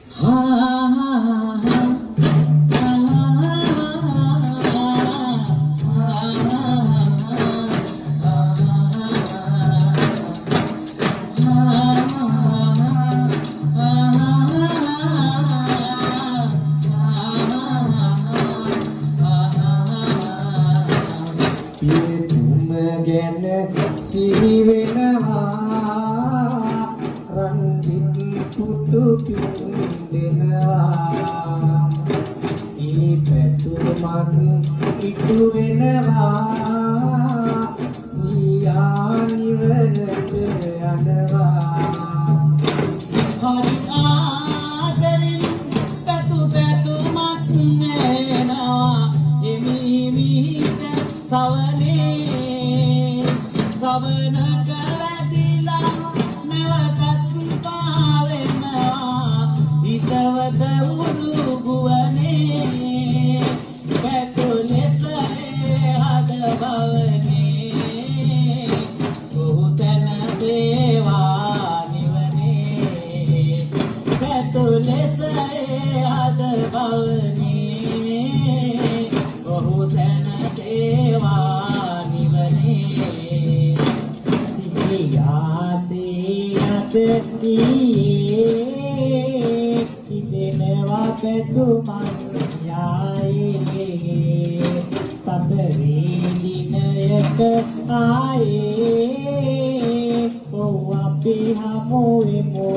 හා හා පියතුම ගැන සිහි වෙනවා, රන්දිත් පුතු පින්දෙනවා. ඒ පැතුමත් ඉටු වෙනවා, සීයා නිවනට යනවා. හරි ආදරෙන් පැතු පැතුමක් එනවා එමිහිමිහිට සවනේ. සවනට වැදිලා නැවතත් පාවෙනවා හිතවත උඩු ගුවනේ. පැතු ලෙස ඒ හද බවනේ, ඔහු සැනසේවා නිවනේ. පැතු ලෙස ඒ හද බවනේ, ඔහු සැනසේවා නිවනේ. සිහියාසේ අත ඊයේ ඉදෙනවා පැතුමක් යායේ. සසරේ දිනයක ආයේ ඔව් අපි හමු වෙමු.